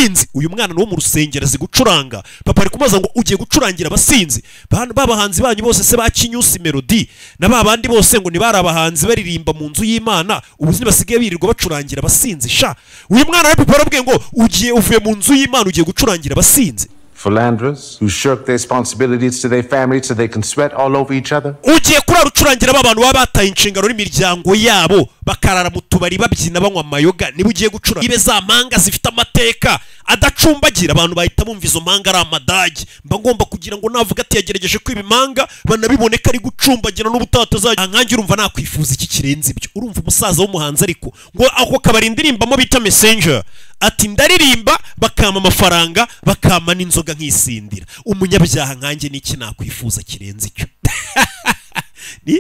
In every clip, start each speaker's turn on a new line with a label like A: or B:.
A: Abasinzi. Uyu mwana ni wo mu rusengero, azi gucuranga. Papa ari kumubaza ngo: "Ugiye gucurangira abasinzi?" Ba bahanzi banyu bose se, ba Kinyusi Melody na ba bandi bose, ngo ntibari abahanzi baririmba mu nzu y'Imana? Ubu basigaye birirwa bacurangira abasinzi sha. Uyu mwana we, papa arabwiye ngo: "Ugiye, uvuye mu nzu y'Imana, ugiye gucurangira abasinzi."
B: Philanderers who shirk their responsibilities to their families so they can sweat all over each other?
A: Ugiye kurara ucurangira ba bantu baba bataye inshingano n'imiryango yabo, bakarara mu tubari babyina, banywa amayoga? Niba ugiye gucura ibe za mpanga zifite amateka adacumbagira, abantu bahita bumva izo mpanga ari amadage. Mba ngomba kugira ngo navuga ati yagerageje kwiba impanga, banabibone ko ari gucumbagira n'ubutaha atazajya nkanjye. Urumva nakwifuza iki kirenze ibyo? Urumva umusaza w'umuhanzi, ariko ngo ako kabari ndirimbamo bita Messenger, ati: "Ndaririmba bakampa amafaranga, bakampa n'inzoga nkisindira. Umunyabyaha nkanjye n'iki nakwifuza kirenze icyo?"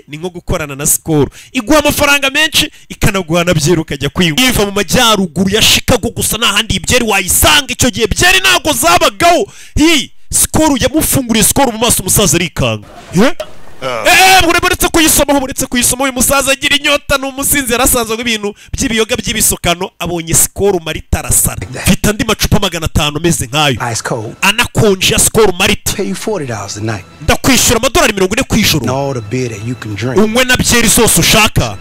A: Ni nko gukorana na Skol, iguha amafaranga menshi, ikanaguha na byeri ukajya kwinywa. Iva mu majyaruguru ya Chicago gusa, nta handi iyi byeri wayisanga. Icyo gihe byeri ntabwo zabagaho. Hi, Skol yamufunguriye Skol mu maso, umusaza arikanga. Eh, buretse kuyisomaho, buretse kuyisomaho. Uyu musaza agira inyota, ni umusinzi, yarasanzwe ibintu by'ibiyoga by'ibisukano. Abonye Skol Malt arasara. Mfite andi macupa 500 ameze nk'ayo.
C: Ice cold.
A: Anakonje ya Skol Malt.
C: Pay you $40 a night.
A: Ndakwishyura amadolari 40 ku ijoro.
C: And all the beer that you can drink.
A: Unywe na byeri zose ushaka.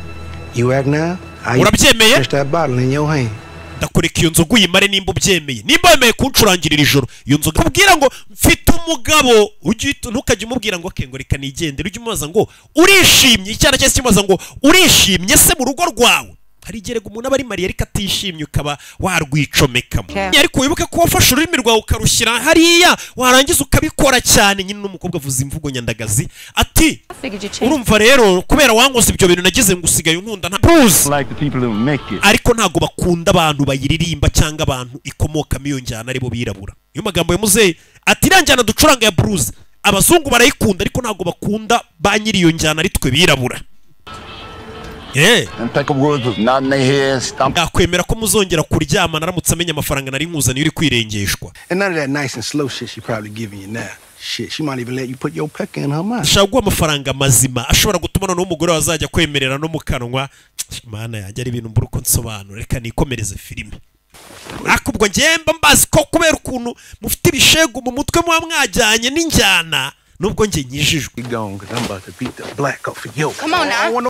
C: You act now? I
A: Urabyemeye?
C: finish that bottle in your hand.
A: Ndakureka iyo nzoga uyimare nimba ubyemeye, nimba wemeye kuncurangira iri joro iyo nzoga. Kubwira ngo mfite umugabo, ujye ntukajye umubwira ngo "Okay," ngo "reka nigendere." Ujye umubaza ngo: "Urishimye?" Icyana cyose kimubaza ngo: "Urishimye se mu rugo rwawe?" Hari igihe rega umuntu aba ari marié ariko atishimye, ukaba warwicomekamo. Ariko wibuke ko wafashe ururimi rwawe ukarushyira hariya, warangiza ukabikora cyane nyine. N'umukobwa avuza imvugo nyandagazi ati:
D: Figured you'd change.
A: "Urumva rero, kubera wankoze ibyo bintu, nagize ngo usigaye unkunda." Nta blues
E: Like the people who make it.
A: ariko ntabwo bakunda abantu bayiririmba cyangwa abantu ikomokamo iyo njyana, aribo birabura. Niyo magambo ya muzehe, ati: "Iriya njyana ducuranga ya blues, abazungu barayikunda, ariko ntabwo bakunda ba nyiri iyo njyana, ari twe birabura."
F: And pick up words with nodding their heads, stomp
A: Yakwemera ko muzongera kuryamana aramutse amenya amafaranga nari nkuzaniye uri kwirengeshwa?
C: And none of that nice and slow shit she probably giving you now. Shit, she might even let you put your pecker in her mouth.
A: Ashaka guha amafaranga mazima ashobora gutuma noneho umugore we azajya kwemerera no mu kanwa. Mana yanjye, ari ibintu mbura uko nsobanura. Reka nikomereze filime. Ariko ubwo njyemba mbazi ko kubera ukuntu mufite ibishegu mu mutwe, muba mwajyanye n'injyana, nubwo njye nkijijwe.
C: You gone, 'cause I'm about to beat the black up for you.
D: Come on now.